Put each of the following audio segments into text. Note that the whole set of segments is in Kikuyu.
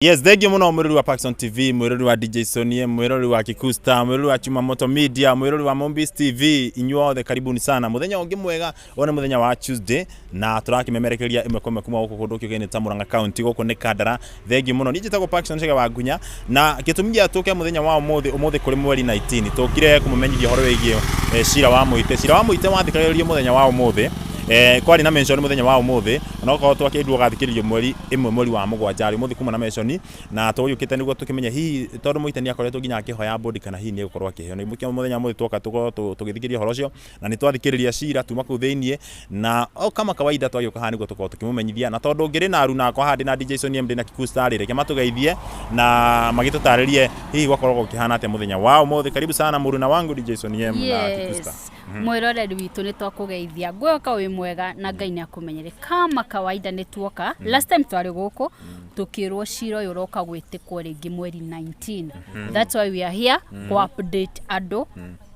Yes, thengiũ mũno mwĩrori wa Paxson TV, mwĩrori wa DJ Sonie, mwĩrori wa Kikusta, mwĩrori wa Chuma Moto Media, mwĩrori wa Mombis TV, inyuothe karibuni sana. Mũthenya ũngĩ mwega, ũyũ nĩ mũthenya wa Tuesday na tũrakĩmemerekeria ĩmwe kwa ĩmwe kuma gũkũ kũndũ kĩũkaine ta Murang'a County, gũkũ nĩ Kandara. Thengiũ mũno. Niĩ njĩtagwo Paxson Chege wa Ngunya na gĩtũmi gĩa tũke mũthenya wa ũmũthĩ, ũmũthĩ kũrĩ mweri 19, tũkire kũmũmenyithia ũhoro wĩgiĩ cira wa Mũite. Cira wa Mũite wathikagĩrĩrio mũthenya wa ũmũthĩ. Kwarĩ na mention mũthenya wa ũmũthĩ, onokorwo twakĩrirwo ũgathikĩrĩrio mweri ĩmwe mweri wa mũgwanja rĩ, ũmũthĩ kuma na mention na tũgũgĩũkĩte nĩguo tũkĩmenye hihi tondũ Mũite nĩ akoretwo nginya akĩhoya bond kana hihi nĩ egũkorwo akĩheo. Nĩkĩo mũthenya wa ũmũthĩ twoka tũkorwo tũgĩthikĩrĩria ũhoro ũcio na nĩ twathikĩrĩria cira tuma kũu thĩiniĩ na o kama kawaida twagĩũka haha nĩguo tũkorwo tũkĩmũmenyithia, na tondũ ngĩrĩ na aruna akwa haha, ndĩ na DJ Sonny M, ndĩ na Kikuyu Star rĩ, reke matũgeithie na magĩtũtarĩrie hihi gwakorwo gũkĩhana atĩa mũthenya wa ũmũthĩ. Karibu sana mũruna wangu DJ Sonny M na Kikuyu Star. Yes. Mwĩroreri witũ, nĩ twakũgeithia, ngwĩhoka wĩ mwega na Ngai nĩ akũmenyere. Kama kawaida nĩ tuoka. Last time twarĩ gũkũ tũkĩrwo cira ũyũ ũroka gwĩtĩkwo rĩngĩ mweri 19. That's why we are here ku update andũ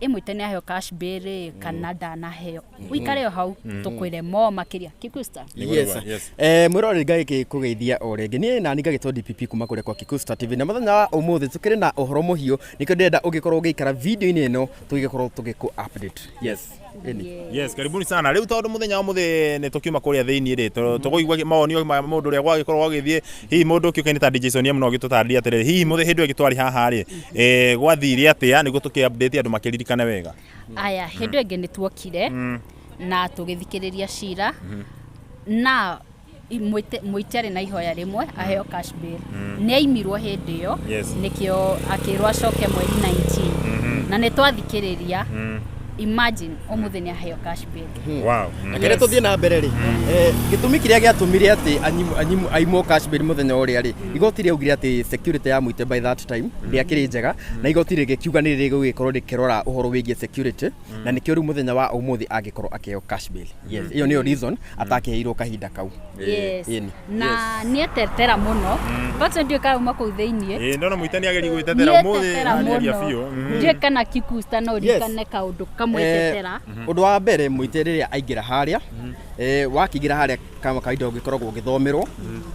ĩmwĩte nĩ aheo cash bail rĩ kana ndanaheo. Ũikare o hau tũkwĩre mo makĩria. Kikusta. Nĩguo, Yes. nĩguo, yes. Mwĩroreri, Ngai kũgeithia o rĩngĩ. Niĩ nani ngagĩtwo DPP kuma kũrĩa kwa Kikusta TV, na mũthenya wa ũmũthĩ tũkĩrĩ na ũhoro mũhiũ, nĩkĩo ndĩrenda ũgĩkorwo ũgĩikara video-inĩ ĩno tũgĩkorwo tũgĩkũ update. Yes. Ĩni. Yes, karibuni sana. Rĩu tondũ mũthenya wa mũthĩ nĩ tũkiuma kũrĩa thĩiniĩ rĩ, tũkũigua mawoni ma mũndũ ũrĩa gwagĩkorwo gwagĩthiĩ, hihi mũndũ ũkĩũkaine ta DJ Sonia mũno ũgĩtũtarĩria atĩrĩrĩ, hihi mũthĩ hĩndĩ ĩyo ĩngĩ twarĩ haha rĩ, gwathire atĩa nĩguo tũkĩ update andũ makĩririkane wega. Aya, hĩndĩ ĩyo ĩngĩ nĩ tuokire na tũgĩthikĩrĩria cira na Mũite arĩ na ihoya rĩmwe aheo cash bail. Nĩ aimirwo hĩndĩ ĩyo. Nĩkĩo akĩrwo acoke mweri 19 na nĩ twathikĩrĩria. Imagine ũmũthĩ nĩ aheo cash bail. Reke tũthiĩ na mbere rĩ, gĩtũmi kĩrĩa gĩatũmire atĩ aimwo cash bail mũthenya ũrĩa rĩ, igoti rĩaugire atĩ security ya Mũite by that time ndĩakĩrĩ njega, na igoti rĩgĩkiuga nĩ rĩgũgĩkorwo rĩkĩrora ũhoro wĩgiĩ security, na nĩkĩo rĩu mũthenya wa ũmũthĩ angĩkorwo akĩheo cash bail. Yes, ĩyo nĩyo reason atakĩheirwo kahinda kau. Ĩni. Na nĩ etetera mũno. But ndiũĩ kana uma kũu thĩiniĩ. Ĩĩ, ndona Mũite nĩ ageria gwĩtetera ũmũthĩ Nĩetetera na nĩaria mũno. biũ. Ndiũĩ kana Kikusta no ũririkane kaũndũ kamwe etetera. Ũndũ wa mbere, Mũite rĩrĩa aingĩra harĩa, wakĩingĩra harĩa kama kawaida ũgĩkoragwo ũgĩthomerwo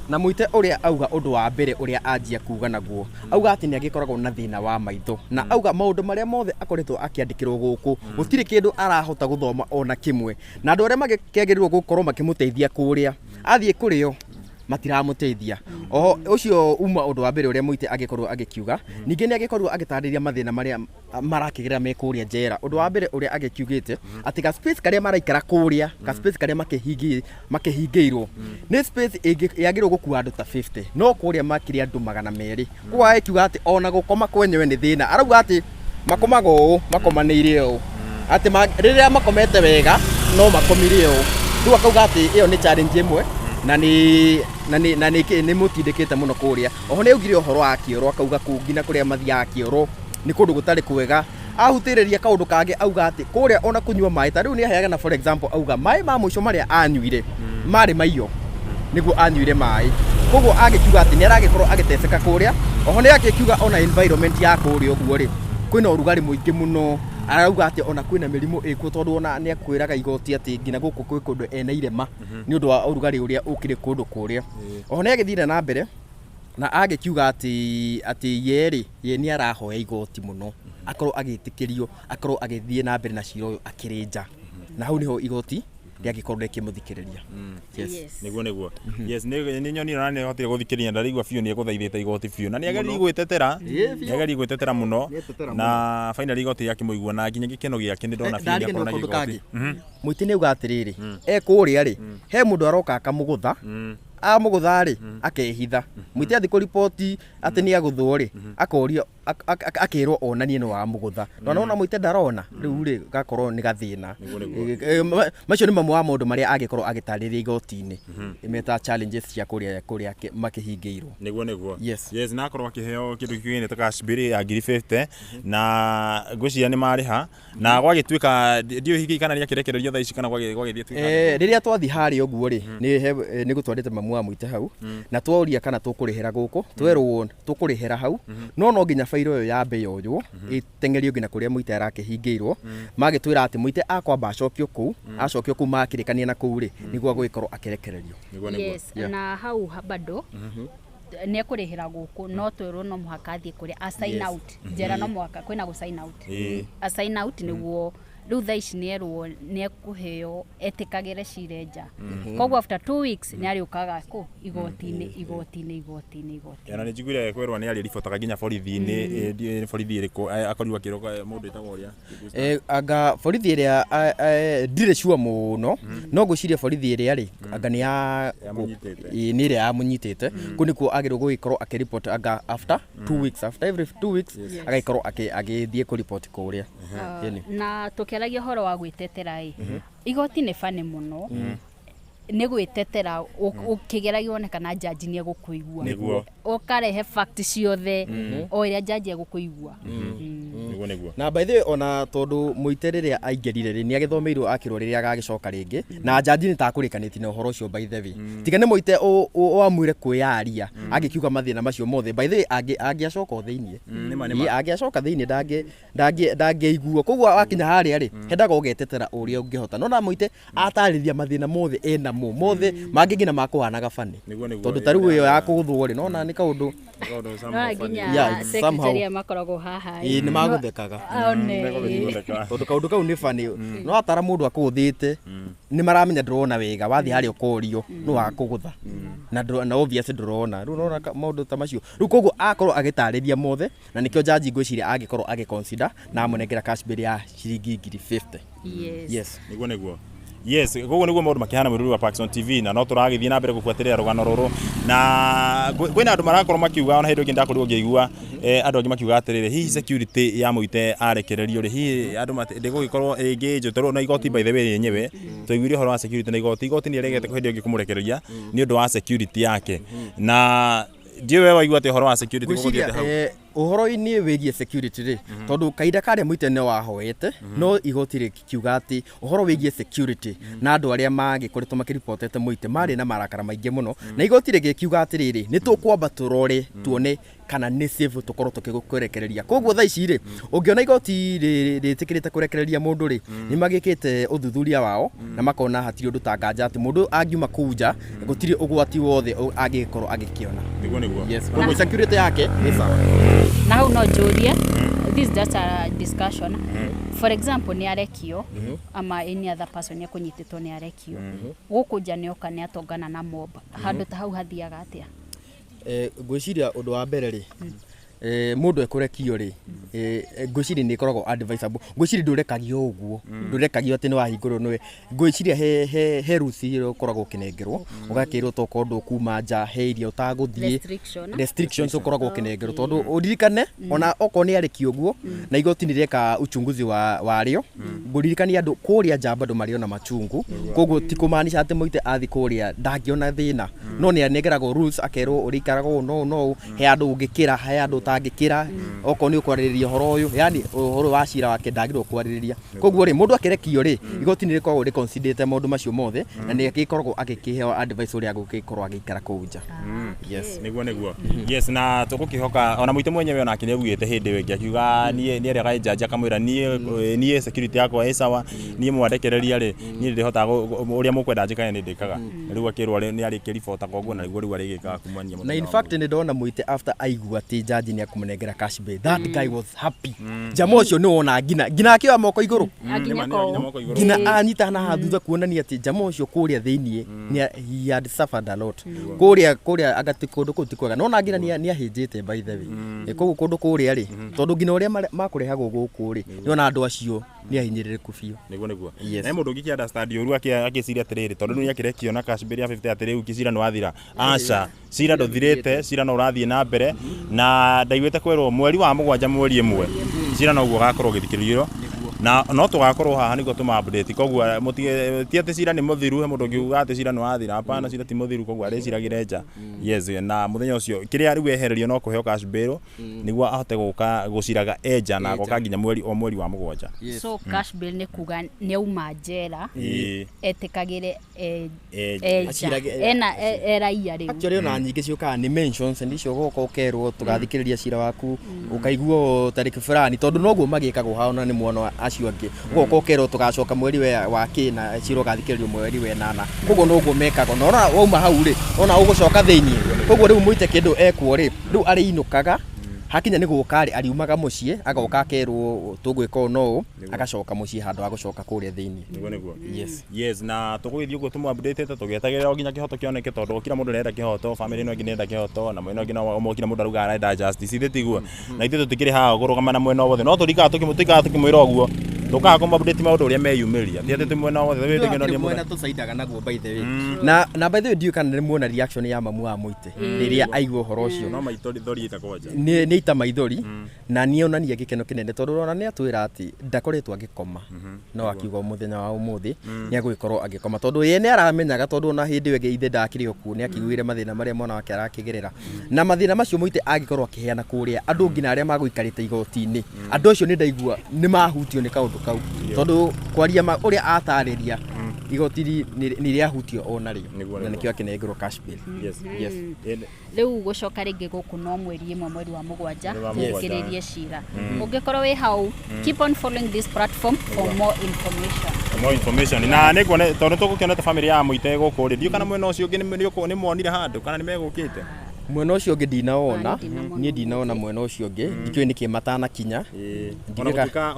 na Mũite ũrĩa auga, ũndũ wa mbere ũrĩa anjia kuga naguo, auga atĩ nĩ agĩkoragwo na thĩna wa maitho, na auga maũndũ marĩa mothe akoretwo akĩandĩkĩrwo gũkũ gũtirĩ kĩndũ arahota gũthoma ona kĩmwe, na andũ arĩa magĩkĩagĩrĩirwo gũkorwo makĩmũteithia kũrĩa athiĩ kũrĩo matiramũteithia. Oho ũcio uma ũndũ wa mbere ũrĩa Mũite agĩkorwo agĩkiuga. Ningĩ nĩ agĩkorwo agĩtarĩria mathĩna marĩa marakĩgerera me kũrĩa njera. Ũndũ wa mbere ũrĩa agĩkiugĩte atĩ ga space karĩa maraikara kũrĩa, ga space karĩa makĩhingĩirwo nĩ space yagĩrĩirwo gũkua andũ ta 50, no kũrĩa makĩrĩ andũ 200. Koguo agĩkiuga atĩ ona gũkoma kwenyewe nĩ thĩna. Arauga atĩ makomaga ũũ makomanĩire ũũ, atĩ rĩrĩa makomete wega no makomire ũũ. Rĩu akauga atĩ ĩyo nĩ challenge ĩmwe na nĩ mũtindĩkĩte mũno kũrĩa. Oho nĩ augire ũhoro wa kĩoro, akauga kũu nginya kũrĩa mathiaga kĩoro nĩ kũndũ gũtarĩ kwega. Ahutĩrĩria kaũndũ kangĩ, auga atĩ kũrĩa ona kũnyua maĩ ta rĩu nĩ aheaga na for example, auga maĩ ma mũico marĩa anyuire marĩ maiyo nĩguo anyuire maĩ. Koguo agĩkiuga atĩ nĩ aragĩkorwo agĩteceka kũrĩa. Oho nĩ agĩkiuga ona environment ya kũrĩa ũguo rĩ, kwĩna ũrugarĩ mũingĩ mũno. Arauga atĩ ona kwĩna mĩrimũ ĩkuo, tondũ ona nĩ akwĩraga igoti atĩ nginya gũkũ kwĩ kũndũ ena irema nĩ ũndũ wa ũrugarĩ ũrĩa ũkĩrĩ kũndũ kũrĩa. Oho nĩ agĩthire na mbere na agĩkiuga atĩ ye rĩ, ye nĩ arahoya igoti mũno akorwo agĩtĩkĩrio akorwo agĩthiĩ na mbere na cira ũyũ akĩrĩ nja, na hau nĩho igoti rĩangĩkorwo rĩkĩmũthikĩrĩria. Yes. Nĩguo, yes, nĩ nyonire na nĩ hotire gũthikĩrĩria, ndarigua biũ nĩ egũthaithĩte igoti biũ na nĩ ageririe gwĩtetera. Ĩĩ, biũ. Nĩ ageririe gwĩtetera mũno. Nĩetetera. Na finally igoti rĩakĩmũigua na nginya gĩkeno gĩake nĩ ndona biũ nĩ Ndariganĩrwo akorwo na kaũndũ gĩgoti. kangĩ. Mũite nĩ auga atĩrĩrĩ, e kũrĩa rĩ, he mũndũ aroka akamũgũtha, amũgũtha rĩ, akehitha. Mũite athiĩ kũriboti atĩ nĩ agũthwo rĩ, akorio akĩrwo onanie nĩ wamũgũtha, na nona Mũite ndarona rĩu rĩ, gakorwo nĩ gathĩna. Nĩguo. Macio nĩ mamwe wa maũndũ marĩa angĩkorwo agĩtarĩria igoti-inĩ meta challenges cia kũrĩa makĩhingĩirwo. Nĩguo. Yes. Yes, na akorwo akĩheo kĩndũ kĩũkaine ta cash bail ya ngiri 50 na ngwĩciria nĩ marĩha na gwagĩtuĩka ndiũĩ hihi kana nĩakĩrekererio thaa ici kana gwagĩthiĩ tuĩka. Rĩrĩa twathiĩ harĩa ũguo rĩ, nĩ gũtwarĩte mamu wa Mũite hau na tworia kana tũkũrĩhĩra gũkũ, twerwo tũkũrĩhĩra hau, no nginya bairo ĩyo yambe yoywo ĩteng'erio nginya kũrĩa Mũite arakĩhingĩirwo. Magĩtwĩra atĩ Mũite akwamba acokio kũu, acokio kũu makĩrĩkania na kũu rĩ, nĩguo agũgĩkorwo akĩrekererio. Nĩguo. Yes. Yeah. Na hau bado. Nĩ ekũrĩhĩra gũkũ, no twĩrwo no mũhaka athiĩ kũrĩa a sign Yes. out njera, no mũhaka kwĩna gũ sign out. A sign out nĩguo rĩu thaa ici nĩ erwo nĩ ekũheo etĩkagĩre cira nja, koguo after 2 weeks nĩ arĩũkaga kũ igoti-inĩ, igoti-inĩ, igoti-inĩ, igoti-inĩ. Ona nĩ njiguire kwĩrwo nĩ arĩribotaga nginya borithi-inĩ. Ndiũĩ borithi ĩrĩkũ, akorirwo akĩrwo mũndũ ĩtagwo ũrĩa. Anga borithi ĩrĩa ndirĩ sure mũno, no ngwĩciria borithi ĩrĩa rĩ anga nĩ ya Yamũnyitĩte. Ĩĩ, nĩ ĩrĩa yamũnyitĩte. Kũu nĩkuo agĩrĩirwo gũgĩkorwo akĩripot anga after 2 weeks, after every 2 weeks agagĩkorwo agĩthiĩ kũripoti kũrĩa. Ĩni. Na tũkĩaragia ũhoro wa gwĩtetera ĩ, igoti nĩ bani mũno nĩ gwĩtetera, ũkĩgeragia wone kana jaji nĩ egũkũigua. Ũkarehe fact ciothe o ĩrĩa jaji egũkũigua. Nĩguo. Na by the way, ona tondũ Mũite rĩrĩa aingĩrire rĩ, nĩ agĩthomeirwo akĩrwo rĩrĩa agagĩcoka rĩngĩ na jaji nĩ takũrĩkanĩtie na ũhoro ũcio. By the way, tiga nĩ Mũite wamwĩre kwĩyaria agĩkiuga mathĩna macio mothe, by the way angĩacoka o thĩiniĩ. Nĩma, nĩma. Ĩ, angĩacoka thĩiniĩ ndangĩiguo. Koguo wakinya harĩa rĩ, hendaga ũgetetera ũrĩa ũngĩhota, no na Mũite atarĩria mathĩna mothe enamo mothe mangĩ nginya makũhanaga bani. Nĩguo. Tondũ ta rĩu ĩyo ya kũgũthwo rĩ, nona nĩ kaũndũ. Kaũndũ somehow No funny. nginya Yeah, it's somehow. secretary aya makoragwo haha. Ĩ, nĩ magũthekaga. One. Nĩgũtheka. Tondũ kaũndũ kau nĩ bani, no atara mũndũ akũgũthĩte nĩ maramenya ndũrona wega, wathiĩ harĩa ũkorio nĩ wakũgũtha na na obvious ndũrona. Rĩu ũrona maũndũ ta macio rĩu, koguo akorwo agĩtarĩria mothe, na nĩkĩo jaji ngwĩciria angĩkorwo agĩconsider na amũnengera cash bail ya ciringi 50,000. Yes. Yes. Nĩguo, yes. Koguo nĩguo maũndũ makĩhana mwĩrĩ wa Paxson TV, na no tũragĩthiĩ na mbere gũbuatĩrĩra rũgano rũrũ, na kwĩna andũ marakorwo makiuga, ona hĩndĩ ĩngĩ ndakorirwo ngĩigua andũ angĩ makiuga atĩrĩrĩ, hihi security ya Mũite arekererio rĩ, hihi andũ ndĩgũgĩkorwo ĩngĩ njũ tondũ na igoti, by the way, yenyewe twaiguire ũhoro wa security na igoti nĩ rĩregete hĩndĩ ĩngĩ kũmũrekereria nĩ ũndũ wa security yake, na ndiũĩ we waigua atĩ ũhoro wa security ngwĩciria gũgũthiĩte hau. Ũhoro-inĩ wĩgiĩ security rĩ, tondũ kahinda karĩa Mũite nĩ wahoete, no igoti rĩkiuga atĩ ũhoro wĩgiĩ security na andũ arĩa magĩkoretwo makĩribotete Mũite marĩ na marakara maingĩ mũno, na igoti rĩgĩkiuga atĩrĩrĩ, nĩ tũkwamba tũrore tuone kana nĩ safe tũkorwo tũkĩkũrekereria. Koguo thaa ici rĩ, ũngĩona igoti rĩtĩkĩrĩte kũrekereria mũndũ rĩ, nĩ magĩkĩte ũthuthuria wao na makona hatirĩ ũndũ tanganja atĩ mũndũ angiuma kũu nja gũtirĩ ũgwati wothe angĩkorwo agĩkĩona. Nĩguo. Yes, koguo security yake nĩ sawa. Na hau no njũrie, this is just a discussion, for example nĩ arekio ama any other person nĩ ekũnyitĩtwo nĩ arekio gũkũ nja, nĩ oka nĩ atongana na mob, handũ ta hau hathiaga atĩa? Ngwĩciria ũndũ wa mbere rĩ, mũndũ ekũrekio rĩ, ngwĩciria nĩ ĩkoragwo advisable. Ngwĩciria ndũrekagio ũguo, ndũrekagio atĩ nĩ wahingũrwo nĩwe. Ngwĩciria he rules iria ũkoragwo ũkĩnengerwo, ũgakĩrwo tokorwo ndũkuma nja, he iria ũtagũthiĩ. Restriction. Restrictions ũkoragwo ũkĩnengerwo, tondũ ũririkane ona okorwo nĩ arĩkio ũguo na igoti nĩ rĩeka uchunguzi wa warĩo, ngũririkania andũ kũrĩa nja bado marĩ ona machungu. Koguo ti kũmaanisha atĩ Mũite athi kũrĩa ndangĩona thĩna, no nĩ anengeragwo rules, akerwo ũrĩikaraga ũũ no ũũ no ũũ, he handũ ũngĩkĩra, he handũ ũtangĩkĩra, okorwo nĩ ũkwarĩrĩria ũhoro ũyũ, yani ũhoro wa cira wake ndagĩrĩirwo kwarĩrĩria. Koguo rĩ, mũndũ akĩrekio rĩ, igoti nĩ rĩkoragwo rĩconsiderĩte maũndũ macio mothe na nĩ agĩkoragwo agĩkĩheo advice ũrĩa agũgĩkorwo agĩikara kũu nja. Yes. Nĩguo, yes. Na tũgũkĩhoka ona Mũite mwenyewe onake nĩ augĩte hĩndĩ ĩyo ĩngĩ, akiuga niĩ nĩ erega jaji akamwĩra niĩ security yakwa ĩ sawa, niĩ mwandekereria rĩ, niĩ ndĩhotaga ũrĩa mũkwenda njĩkage nĩ ndĩkaga. Rĩu akĩrwo nĩ arĩkĩribota, koguo na rĩguo rĩu arĩgĩkaga kumania Na in fact nĩ ndona Mũite after aigua atĩ jaji nĩ akũmũnengera cash bail, that guy was happy. Jama ũcio nĩ wona ngina akĩoya moko igũrũ. Akinya kũu. Ngina anyita na haha thutha kuonania atĩ jama ũcio kũrĩa thĩiniĩ he had suffered a lot kũrĩa agati kũndũ kũu ti kwega, nona nginya nĩ ahĩnjĩte, by the way. Koguo kũndũ kũrĩa rĩ, tondũ nginya ũrĩa makũrehagwo gũkũ rĩ, nĩona andũ acio nĩ ahinyĩrĩrĩku biũ. Nĩguo. Yes. Na mũndũ ũngĩ understand ũru akĩciria atĩrĩrĩ, tondũ rĩu nĩakĩrekio na cash bail ya 50, atĩ rĩu cira nĩ wathira. Aca, cira ndũthirĩte, cira no ũrathiĩ na mbere, na ndaiguĩte kwĩrwo mweri wa mũgwanja mweri 1 cira noguo ũgakorwo ũgĩthikĩrĩrio, na no tũgakorwo haha nĩguo tũma update. Koguo mũtige ti atĩ cira nĩ mũthiru, he mũndũ ũngiuga atĩ cira nĩ wathira. Hapana, cira ti mũthiru, koguo arĩciragĩre nja. Yes, na mũthenya ũcio kĩrĩa rĩu ehererio no kũheo cash bail nĩguo ahote gũka gũciraga enja na agoka nginya mweri o mweri wa mũgwanja. So cash bail nĩ kuga nĩ auma njera etĩkagĩre enja. Acirage- Ena eraia rĩu. Actually ona nyingĩ ciũkaga nĩ mentions nĩ icio, ũgoka ũkerwo tũgathikĩrĩria cira waku, ũkaiguo tarĩki fulani, tondũ noguo magĩkagwo haha, ona nĩ mwana acio angĩ ũgoka ũkerwo tũgacoka mweri wa kĩna cira ũgathikĩrĩrio mweri wa ĩnana. Koguo noguo mekaga, na ũrona wauma hau rĩ, ona ũgũcoka thĩiniĩ. Koguo rĩu Mũite kĩndũ ekwo rĩ, rĩu arĩinũkaga, hakinya nĩ gũka rĩ, ariumaga mũciĩ agoka akerwo tũgwĩka ũũ na ũũ, agacoka mũciĩ handũ ha gũcoka kũrĩa thĩiniĩ. Nĩguo nĩguo. Yes. Yes, na tũgũgĩthiĩ ũguo tũmũ update tũgĩetagĩrĩra o nginya kĩhoto kĩoneke, tondũ kila mũndũ nĩarenda kĩhoto, family ĩno ĩngĩ nĩrenda kĩhoto, na mwena ũngĩ no kila mũndũ arauga arenda justice, ithuĩ tiguo? Na ithuĩ tũtikĩrĩ haha kũrũgama na mwena o wothe, no tũrikaga tũikaraga tũkĩmwĩra ũguo, tũkaga kũmũ update maũndũ ũrĩa meyumĩria, ti atĩ twĩ mwena o wothe, hĩndĩ ĩngĩ no Hatirĩ nĩ mwena tũcaindaga naguo, by the way. Na by the way, ndiũĩ kana nĩ muona reaction ya mamu wa Mũite rĩrĩa aigua ũhoro ũcio. No maithori thori ita kwanja. Nĩ ita maithori, na nĩ onania gĩkeno kĩnene, tondũ ona nĩ atwĩra atĩ ndakoretwo agĩkoma, no akiuga mũthenya wa ũmũthĩ nĩ agũgĩkorwo agĩkoma, tondũ ye nĩ aramenyaga, tondũ ona hĩndĩ ĩyo ĩngĩ ithe ndakĩrĩ o kuo, nĩ akĩiguire mathĩna marĩa mwana wake arakĩgerera, na mathĩna macio Mũite angĩkorwo akĩheana kũrĩa andũ nginya arĩa magũikarĩte igoti-inĩ, andũ acio nĩ ndaigua nĩ mahutio nĩ kaũndũ kau, tondũ kwaria ma ũrĩa atarĩria igoti nĩ rĩahutio ona rĩo, na nĩkĩo akĩnengerwo cash bail. Yes. Yes. Rĩu gũcoka rĩngĩ gũkũ no mweri ĩmwe, mweri wa mũgwanja, tũthikĩrĩrie cira. Ũngĩkorwo wĩ hau, keep on following this platform for more information. More information. Na nĩ nguona tondũ tũgũkĩonete family ya Mũite gũkũ rĩ, ndiũ kana mwena ũcio ũngĩ nĩ muonire handũ kana nĩ megũkĩte? Mwena ũcio ũngĩ ndinawona. Ndinamona. Niĩ ndinaona mwena ũcio ũngĩ, ndikĩũĩ nĩkĩ matanakinya. Ona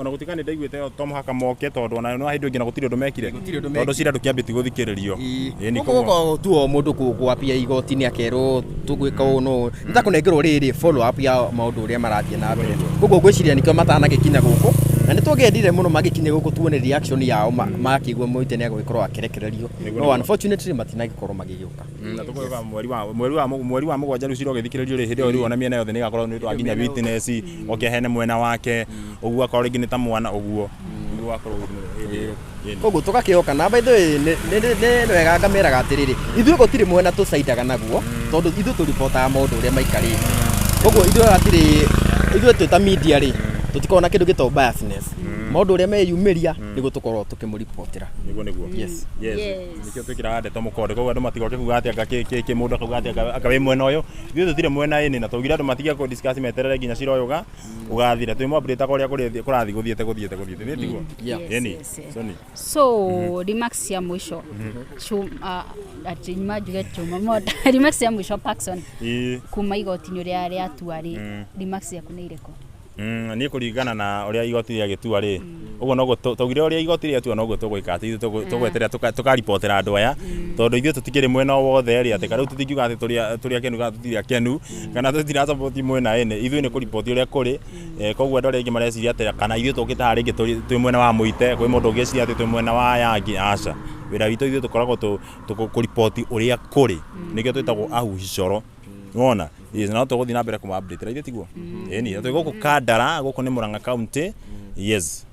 gũtuĩka nĩ ndaiguĩte to mũhaka moke, tondũ ona no hĩndĩ ĩngĩ na gũtirĩ ũndũ mekire, tondũ cira ndũkĩambĩtie gũthikĩrĩrio. Ĩni. Koguo tu o mũndũ gwapia igoti-inĩ akerwo tũgwĩka ũũ no nĩ ta kũnengerwo rĩrĩ follow up ya maũndũ ũrĩa marathiĩ na mbere. Koguo ngwĩciria nĩkĩo matanagĩkinya gũkũ, na nĩ tũngĩendire mũno magĩkinye gũkũ tuone reaction yao makĩigua Mũite nĩ agũgĩkorwo akĩrekererio, no unfortunately matinagĩkorwo magĩgĩũka. Na tũkauga mweri wa mũgwanja rĩu cira ũgĩthikĩrĩrio rĩ, hĩndĩ ĩyo rĩu ona mĩena yothe nĩ ĩgakorwo nĩ ũndũ wa nginya witness oke ahene mwena wake ũguo, akorwo rĩngĩ nĩ ta mwana ũguo nĩguo wakorwo hĩndĩ ĩyo. Ĩni. Koguo tũgakĩhoka, na by the way nĩ wega ngameraga atĩrĩrĩ, ithuĩ gũtirĩ mwena tũcaindaga naguo, tondũ ithuĩ tũribotaga maũndũ ũrĩa maikarĩte. Koguo ithuĩ hatirĩ, ithuĩ twĩ ta media rĩ, tũtikoragwo na kĩndũ gĩtagwo biasness. Maũndũ ũrĩa meyumĩria nĩguo tũkorwo tũkĩmũribotĩra. Nĩguo nĩguo. Yes. Yes. Yes. Nĩkĩo twĩkĩraga ndeto mũkonde, koguo andũ matigoke kuga atĩ anga kĩ mũndũ akauga atĩ anga wĩ mwena ũyũ. Ithuĩ tũtirĩ mwena ĩnĩ, na twaugire andũ matige kũ discuss, meterere nginya cira ũyũ ũgathira. Twĩ update ũrĩa kũrathiĩ gũthiĩte gũthiĩte gũthiĩte, nĩ tiguo? Yeah. Yes, Ĩni. yes. Soni. So remarks cia mũico, atĩ nyuma njuge chuma moda, remarks cia mũico, Parkson, kuma igoti-inĩ ũrĩa rĩatua rĩ, remarks ciaku nĩ irĩkũ? Niĩ kũringana na ũrĩa igoti rĩagĩtua rĩ, ũguo noguo twaugire, ũrĩa igoti rĩatua noguo tũgwĩka, atĩ ithuĩ tũgweterera tũkaribotera andũ aya, tondũ ithuĩ tũtikĩrĩ mwena o wothe rĩ, atĩ rĩu tũtingiuga atĩ tũrĩ akenu kana tũtirĩ akenu kana tũtira support mwena ĩnĩ. Ithuĩ nĩ kũriboti ũrĩa kũrĩ. Koguo andũ arĩa aingĩ mareciria atĩ kana ithuĩ tũkĩte haha rĩngĩ twĩ mwena wa Mũite, kwĩ mũndũ ũngĩciria atĩ twĩ mwena wa Yangi. Aca, wĩra witũ ithuĩ tũkoragwo kũriboti ũrĩa kũrĩ, nĩkĩo twĩtagwo ahuhi coro. Wona, yes, no tũgũthiĩ na mbere kũma update ithe tiguo? Ĩni, twĩ gũkũ Kandara, gũkũ nĩ Murang'a County. Yes.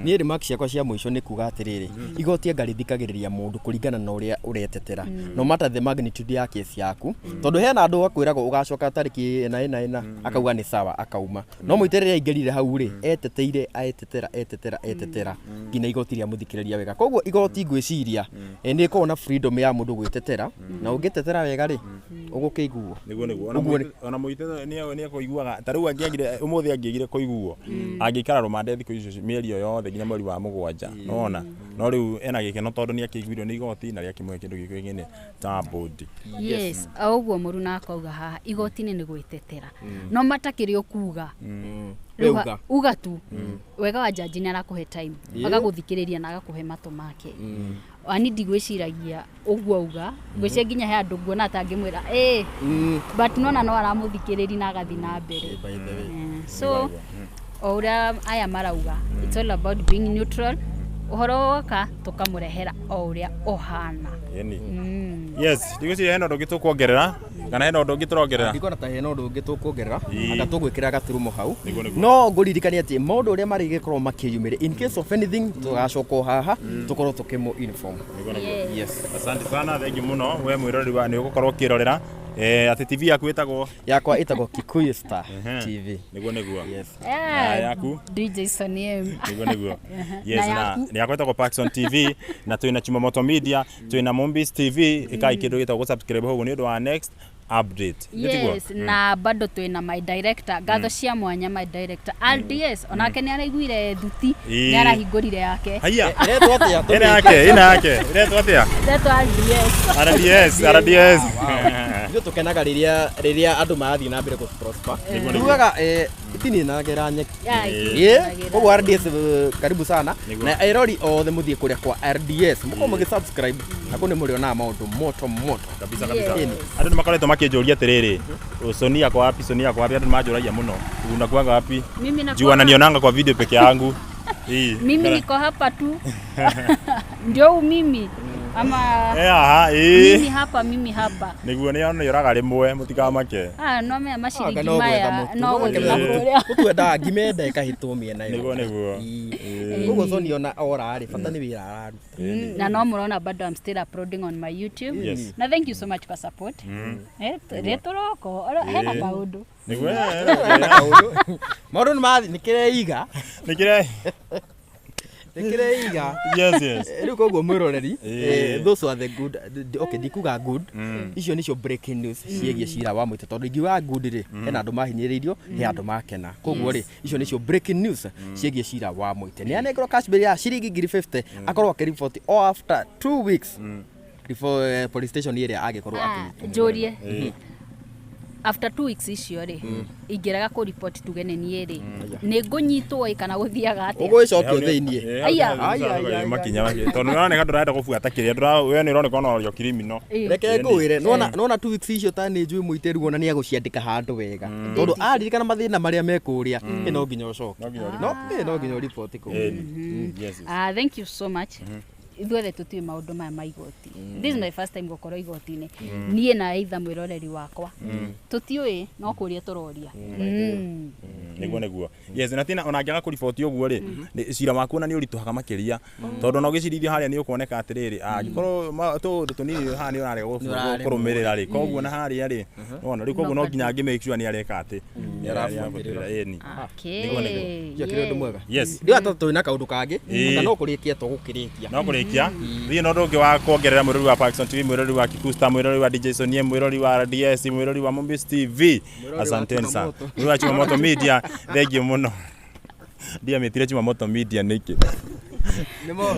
Niĩ remarks ciakwa cia mũico nĩ kuga atĩrĩrĩ, igoti anga rĩthikagĩrĩria mũndũ kũringana na ũrĩa ũretetera, no matter the magnitude ya case yaku, tondũ hena andũ akwĩragwo ũgacoka tarĩki ĩna ĩna ĩna, akauga nĩ sawa, akauma. No Mũite rĩrĩa aingĩrire hau rĩ, eteteire, aetetera, etetera, etetera nginya igoti rĩamũthikĩrĩria wega. Koguo igoti ngwĩciria nĩ ĩkoragwo na freedom ya mũndũ gwĩtetera, na ũngĩtetera wega rĩ, ũgũkĩiguo. Nĩguo nĩguo. Ona Ũguo. Ona Mũite nĩ ekũiguaga ta rĩu angĩagire ũmũthĩ, angĩagire kũiguo, angĩikara rũmande thikũ icio mĩeri ĩyo yothe nginya mweri wa mũgwanja, nĩwona? No rĩu ena gĩkeno tondũ nĩ akĩiguirwo nĩ igoti na rĩakĩmũhe kĩndũ gĩkĩũĩkaine ta bond. Yes, o ũguo mũruna akauga haha, igoti-inĩ nĩ gwĩtetera, no matakĩrĩ ũkuga. We Rĩu uga. Uga tu wega wa jaji nĩ arakũhe time, agagũthikĩrĩria na agakũhe matũ make. Ani ndigwĩciragia ũguo auga, ngwĩciria nginya he andũ nguona atangĩmwĩra ĩ, but nona no aramũthikĩrĩria na agathiĩ na mbere. By the way. So o ũrĩa aya marauga, it's all about being neutral. Ũhoro woka tũkamũrehera o ũrĩa ũhana. Ĩni. Yes, ndigwĩciria hena ũndũ ũngĩ tũkuongerera kana hena ũndũ ũngĩ tũrongerera. Ndikuona ta hena ũndũ ũngĩ tũkuongerera, anga tũgwĩkĩra gaturumo hau. Nĩguo, nĩguo. No ngũririkania atĩ maũndũ ũrĩa marĩgĩkorwo makĩyumĩria, in case of anything, tũgacoka o haha tũkorwo tũkĩmũ inform. Nĩguo nĩguo. Yes. Asante sana, thank you mũno we mwĩroreri wa nĩ ũgũkorwo ũkĩrorera atĩ TV yaku ĩtagwo? Yakwa ĩtagwo Kikuyu Star TV. Nĩguo nĩguo. Yes. Na yaku? DJ Sonny M. Nĩguo nĩguo. Yes. Na Na yaku? yakwa ĩtagwo Parkson TV, na twĩna Chumamoto Media, twĩna Mombis TV. Ĩkai kĩndũ gĩtagwo subscribe hau nĩ ũndũ wa next. Update. Nĩ tiguo? Yes, na bado twina my director, ngatho cia mwanya my director RDS, onake nĩ araiguire thuti. Ĩĩ. Nĩ arahingũrire yake. Haiya. Ĩretwo atĩa? Ĩna yake, ĩna yake. Ĩretwo atĩa? Retwo RDS. RDS, RDS. Ithuĩ tũkenaga rĩrĩa andũ marathiĩ na mbere gũ prosper. Nĩguo, nĩguo. Tugaga itininagĩra nyeki. Ya, Ĩĩ. Ĩĩ, koguo RDS, karibu sana. Nĩguo. Na erori othe mũthiĩ kũrĩa kwa RDS mũkorwo mũgĩ subscribe na kũu nĩ mũrĩonaga maũndũ moto moto. Kabisa kabisa. Yes. Andũ nĩ makoretwo makĩnjũria atĩrĩrĩ, Sonia kwa wapi, Sonia kwa wapi, andũ nĩ manjũragia mũno. Unakuanga wapi? Mimi nakuwa- Juu wananionanga kwa video peke yangu. Ii. Mimi niko hapa tu, ndio huu mimi ama Eh, aha, ii. mimi hapa, mimi hapa. Nĩguo nĩ ona rĩmwe mũtikamake. Ah, no mea maciringi Anga no gwetha maya mũtu. no gũthiĩ na kũrĩa. Mũtu wendaga ngima enda ĩkahĩtwo mĩena yothe. Nĩguo, nĩguo. Ĩĩ. Koguo Sonia ona ora rĩ, bata nĩ wĩra araruta. Na no mũrona bado I'm still uploading on my YouTube. Yes. Na thank you so much kwa support. Rĩ tũroko hena Ĩĩ. maũndũ. Nĩguo. Maũndũ nĩ mathiĩ nĩ kĩreiga. Nĩkĩre. Nĩ kĩreiga. Yes. Rĩu koguo mwĩroreri, Ĩĩ. those are the good, okay, ndikuga good, icio nĩcio breaking news ciĩgiĩ cira wa mũito, tondũ ingiuga good rĩ, hena andũ mahinyĩrĩirio, he andũ makena. Koguo rĩ, icio nĩcio breaking news ciĩgiĩ cira wa mũite. Nĩ anengerwo cash bail ya ciringi 50,000, akorwo akĩriboti o after 2 weeks before police station ĩrĩa angĩkorwo Ah, akĩnyitwo. njũrie, after 2 weeks icio rĩ, ingĩrega kũ report, tuge nĩ niĩ rĩ, nĩ ngũnyitwo ĩ kana gũthiaga atĩa? Ũgũgĩcokio thĩiniĩ. Aya. Aya, aya, aya. Makinya tondũ nĩũroneka ndũrenda gũbuata kĩrĩa we nĩ ũroneka ona ũrĩ o criminal. Ĩ. Reke ngwĩre, nona 2 weeks icio ta nĩ njũĩ mũitĩru ona nĩ agũciandĩka handũ wega, tondũ aririkana mathĩna marĩa me kũrĩa, ĩ no nginya ũcoke. No nginya. No nginya ũriboti kũu. Ĩni. Yes. Ah, thank you so much. Ithuothe tũtiũĩ maũndũ maya ma igoti. This is my first time gũkorwo igoti-inĩ, niĩ na either mwĩroreri wakwa tũtiũĩ, no kũria tũroria. Nĩguo, nĩguo, yes. Na tina ona angĩaga kũriboti ũguo rĩ, cira waku ona nĩ ũritũhaga makĩria, tondũ ona ũgĩcirithio harĩa nĩ ũkuoneka atĩrĩrĩ, angĩkorwo tũũndũ tũnini haha nĩ ũrarega Nĩ ũraremwo. kũrũmĩrĩra rĩ, koguo na harĩa rĩ nona rĩu, koguo no nginya angĩ make sure nĩ areka atĩ nĩ Nĩ arabuatĩrĩra, ĩni. Okay. Nĩguo, nĩguo. Cio kĩrĩ ũndũ mwega. Yes. Rĩu ata twĩna kaũndũ kangĩ. Ĩĩ. Ata no kũrĩkia tũgũkĩrĩkia. No kũrĩkia thiĩ na ũndũ ũngĩ wa kuongerera, mwĩrori wa Parkson TV, mwĩrori wa Kikusta, mwĩrori wa DJ Sonie, mwĩrori wa RDS, mwĩrori wa Mombis TV. Mwĩrori wa Asanteni sana. Chumamoto. Mwĩrori wa Chumamoto Media, thank you mũno. Ndiamĩtire Chumamoto Media nĩkĩ? Nĩmo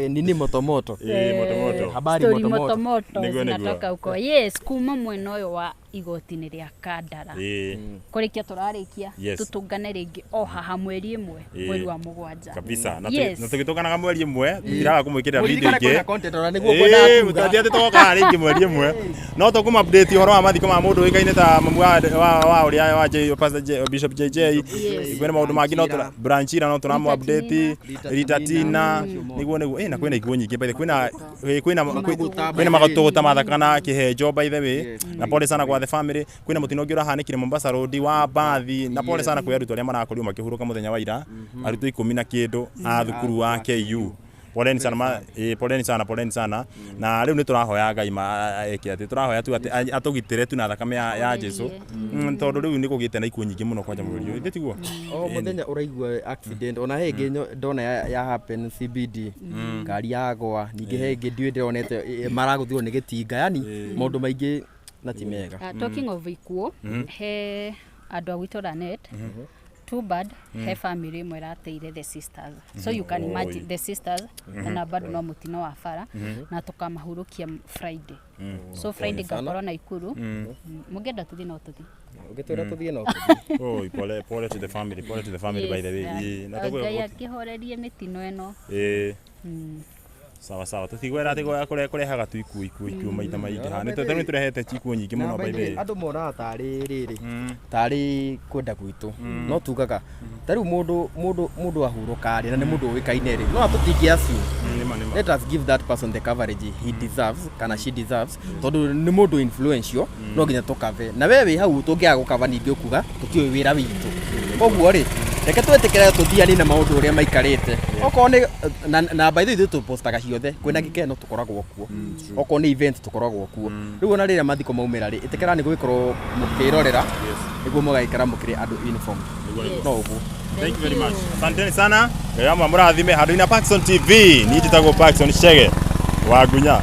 nini moto moto. Ĩĩ, moto moto. Habari Story moto moto. moto moto Nĩguo, nĩguo. zinatoka huko. Yes, kuma mwena ũyũ wa igoti-inĩ rĩa Kandara. Ĩĩ. Kũrĩkia tũrarĩkia. Yes. Tũtũngane rĩngĩ o haha mweri 1, Ĩĩ. mweri wa 7. Kabisa na Yes. na tũgĩtũnganaga mweri 1, tũtiraga kũmwĩkĩrĩra video Mũririkane ingĩ. kwĩna content ona nĩguo kwendaga kuga. Mũtati atĩ tũgokaga rĩngĩ mweri 1, no tũkũma update ũhoro wa mathiko ma mũndũ ũĩkaine ta mamu wa ũrĩa wa J, Pastor J, Bishop JJ. Kwĩna maũndũ mangĩ no tũra Branchira, no tũramũ update. Rita. Rita Tina. Tina, nĩguo, nĩguo. Na kwĩna ikuũ nyingĩ by the kwĩna kwĩna Magũta. kwĩna magatũgũta mathaka na kĩhenjo by the way. Yes. Na pole sana kwa the family. Kwĩna mũtino ũngĩ ũrahanĩkire Mombasa Road wa bathi, na pole sana kwĩ arutwo arĩa marakorirwo makĩhurũka mũthenya wa ira, arutwo 10 na kĩndũ a thukuru wa KU. Poleni sana poleni sana, poleni sana. Na rĩu nĩ tũrahoya Ngai eke atĩ tũrahoya tu atĩ atũgitĩre tu na thakame ya Jesu. Tondũ rĩu nĩ kũgĩte na ikuũ nyingĩ mũno kwanja mweri ũyũ, ithĩ tiguo? O mũthenya ũraigua accident, ona he ĩngĩ ndona ya happen CBD, ngari yagwa. Ningĩ he ĩngĩ ndiũĩ ndĩronete, maragũthirwo nĩ gĩtinga, yani maũndũ maingĩ na ti mega. Talking of ikuũ, he andũ a gwitũ Lanet, too bad, he family ĩmwe ĩrateire the sisters, so you can Oi. imagine the sisters. Na bado no mũtino wa bara, na tũkamahurũkia Friday, so Friday Pole sana. ngakorwo Naikuru. Mũngĩenda tũthiĩ no tũthiĩ. Ũngĩtwĩra tũthiĩ no tũthiĩ. Oi, pole pole to the family, pole to the family, by the way. Ĩĩ, na Ngai akĩhorerie mĩtino ĩno. Ĩĩ, sawa sawa, tũtigwera atĩ kũrehaga tu ikuũ ikuũ ikuũ maita maingĩ haha nĩ tondũ nĩ tũrehete ikuũ nyingĩ mũno by the way. Andũ monaga tarĩ rĩrĩ, tarĩ kwenda gwitũ, no tugaga ta rĩu mũndũ ahurũka rĩ, na nĩ mũndũ ũĩkaine rĩ, no tũtingĩ assume. Nĩma, nĩma. Let us give that person the coverage he deserves kana she deserves, tondũ nĩ mũndũ influential, no nginya tũkave. Na we wĩ hau, tũngĩaga gũkava ningĩ ũkuga tũtiũĩ wĩra witũ. Koguo rĩ, reke twĩtĩkĩre tũthiani na maũndũ ũrĩa maikarĩte. Okorwo nĩ na by the way, ithuĩ tũpostaga ciothe, kwĩna gĩkeno tũkoragwo kuo, okorwo nĩ event tũkoragwo kuo. Rĩu ona rĩrĩa mathiko maumĩra rĩ, ĩtĩkĩra nĩ gũgĩkorwo mũkĩrorera nĩguo mũgaikara mũkĩrĩ andũ informed. No ũguo. Thank you very much. Asanteni sana. Ngai amũrathime handũ-inĩ Parkson TV. Niĩ njĩtagwo Parkson Chege wa Ngunya.